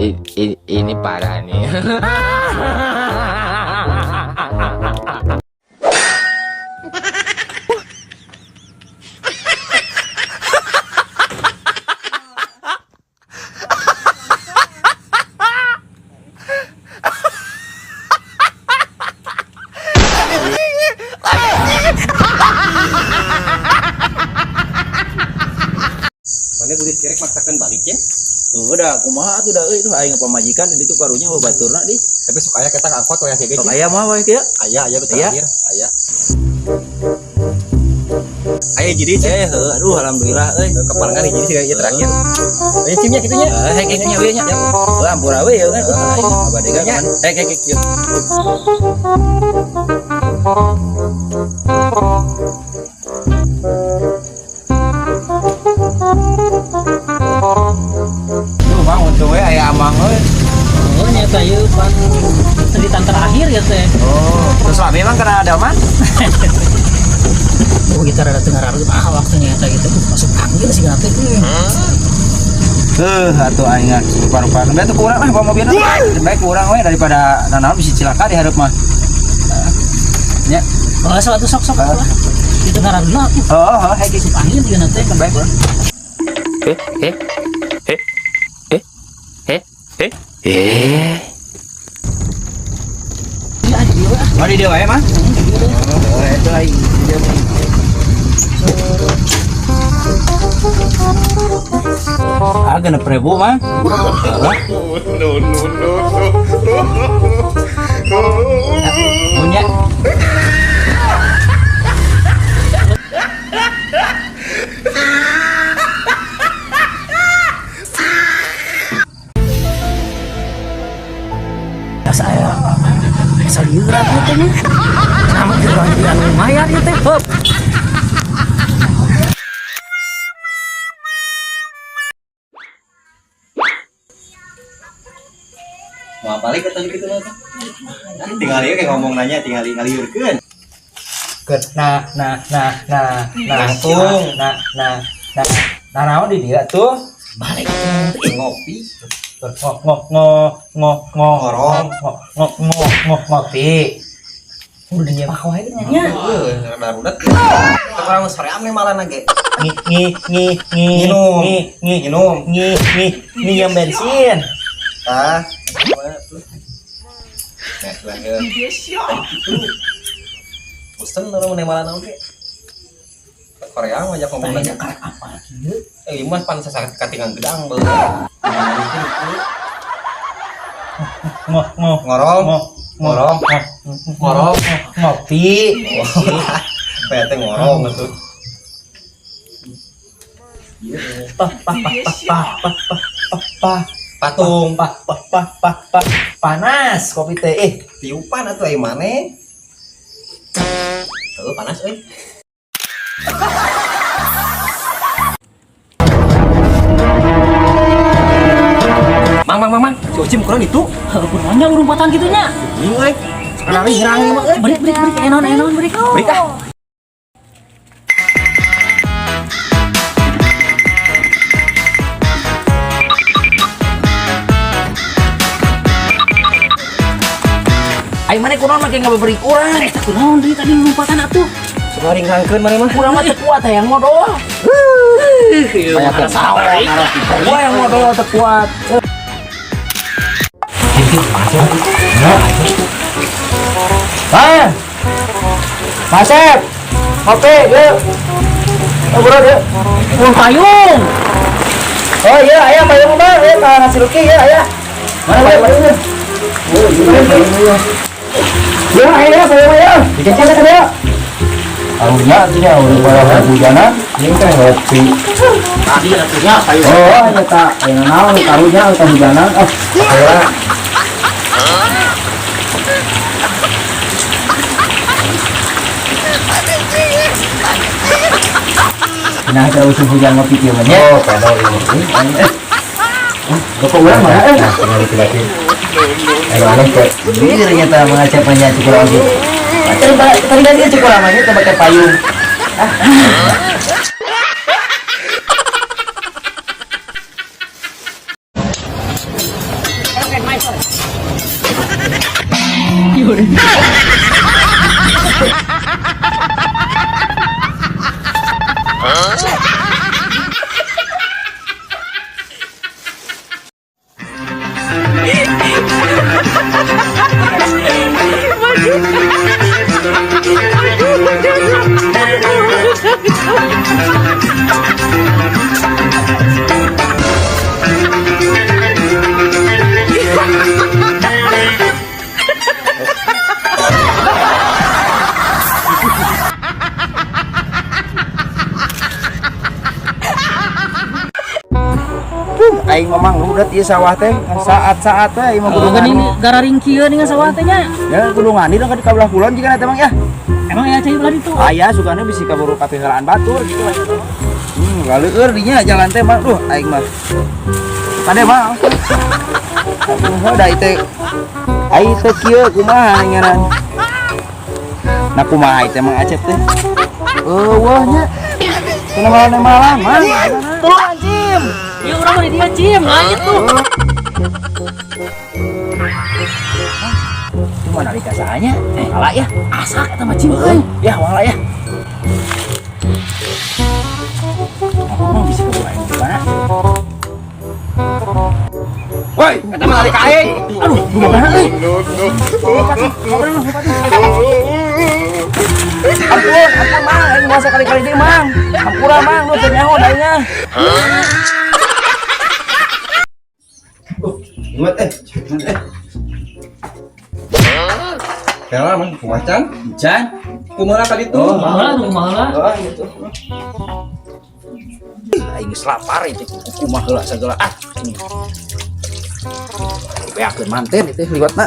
Ini parah nih. Mana duit kerek maksakan balik ya? Udah kumaha atuh da euy duh aing pamajikan di ditu karunya baturna di. Tapi sok aya kita angkot we kayak Sok aya mah we kieu. Aya aya Aya? terakhir, aya. Aya jadi cing. Eh heuh aduh alhamdulillah euy. Keparengan jadi sih ieu terakhir. Aya cimnya kitu nya. Hek hek nya we nya. Heuh ampura we yeuh kan aing abadega kan. Hek hek hek yeuh. Duh mang untung we aya amang euy. Oh, nyata ieu pan cerita terakhir ya teh. Oh, terus lah memang kena ada mah. Oh, kita rada tengah rada ah waktunya eta gitu. Masuk angin sih teh. Heuh, atuh aing rupa-rupa. Bae tuh kurang lah bawa mobilna. Baik kurang we daripada nanaon bisa cilaka di hareup mah. Nya. Oh, sok atuh sok sok lah. Di tengah rada lah tuh. Oh, oh, hek Masuk angin juga teh. baik kurang. Eh, eh, eh, eh, eh, eh, eh. Iya, di dieu ah. Oh, di dieu wae mah. Oh, itu aing. Di dieu. Ah, 6.000 mah. No, no, no, no. Punya. Ya saya salieuran ieu teh nya. Sama urang jadi anu lumayan ieu teh. Heup. Mau balik atau gitu mah. Tinggal ieu kayak ngomong nanya tinggal ngaliurkeun. Nah, nah, nah, nah, nah, Langsung. Nah, nah, nah, nah, naon di dieu tuh? Balik. Ngopi. Ngo ngo ngo ngo ngo Ngorong. ngo ngo ngo ngo ngopi. Udah nyepak wae nya. Heuh, darurat. Kita kurang soream nih malah ge. Ngi ngi ngi ngi Nginum. ngi ngi Nginum. ngi ngi nyium bensin. Tah. Nah, lah ya. Bosen orang mun malah oge. Korea mah ajak ngomong Tanya nanya. karek apa kieu? Eh, ieu mah pan sasakatingan gedang baheula. Ngo ngo Ngorong. ngo Ngorong. ngo Ngorong. ngopi. PT ngorong atuh. Pa pa pa pa pa pa pa pa pa Patung. pa pa pa pa pa panas kopi teh. Eh, Tiupan atuh ai maneh. Heuh, panas euy. Mang mang mang mang, si Ocim kurang itu. Heuh, kunaon nya urumpatan kitu nya? Ini euy. Sekarang hirang ieu mah euy. Balik balik balik aya naon aya naon balik. Balik ah. Aing maneh kunaon make ngababeri urang. Eta kunaon deui tadi lompatan atuh. Sok ringkangkeun maneh mah. Urang mah teu kuat hayang modol. Kayak teu Gua yang modol teu kuat. Ah. Masep. Kopi, yuk. Oh, bro, yuk. Urang payung. Oh iya, ayah payung mah, ya ka nasi luki ya, ayah. Mana payungnya? Ya, ayah payung ya. Dikecil kan ya. Aurnya artinya udah pada hujanan, ini teh ngopi. Tadi atuhnya payung. Oh, ini tak, ini naon karunya atau hujanan. Oh, ayo. Nah, kalau musim hujan ngopi kieu mah nya. Oh, pedal ini. Bapak urang mana eh? Nah, tinggal dikit. Ayo aneh ke. Ini ternyata mengacapannya cukup lagi. Tadi tadi cukup lamanya tuh pakai payung. Ah. Aing mamang rudet ieu sawah teh saat-saat teh aing mah kudu Geuning gararing kieu dengan sawah teh nya. Ya kudu ngani dong ka belah kulon jika emang ya. Emang ya cai belah ditu. Aya sugana bisi kaburu kapiheulaan batur gitu lah. Laleueur dinya jalan teh mah duh aing mah. Kade mah. Aduh da ieu teh aing teh kieu kumaha ngaran. Nah kumaha ieu teh Mang Acep teh? Eueuh nya. Kumaha malam, Mang. Tolong anjim. Ya urang mah di dieu Cim, lanjut tuh. Cuma nari kasahnya, kalah ya. Asak eta mah Cim euy. Ya, wala ya. Aku bisa kabur aing di mana? Woi, eta mah lari ka aing. Aduh, kumaha euy? No, no. Ampun, ampun Mang, aing masa kali-kali deui Mang. Ampura Mang, lu teu nyaho aingnya. Ingat eh. Kela mah kumaha can? Can. Kumaha ka ditu? Kumaha tuh kumaha. Oh, gitu. Aing geus lapar itu kumaha heula sagala ah. Beakeun manten itu liwatna.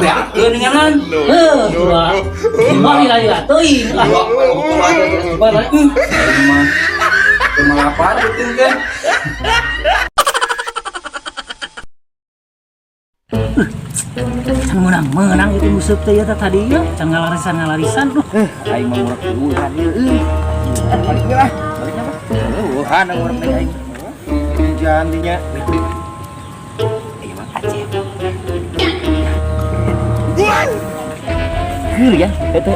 Beakeun ningalan. Heuh, kumaha. Kumaha lila-lila teuing ah. Kumaha. Kumaha lapar itu kan. Can meunang-meunang itu museup teh ieu teh tadi ieu, can ngalarisan-ngalarisan duh. Aing mah ngurek eueuhan ieu euy. Balik ge lah. Balik apa? Eueuhan ngurek deui aing. Hujan dinya. Ayo Mang Acep. Keur ya, eta.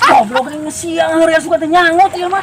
Goblok aing siang heureun suka teh nyangot ieu mah.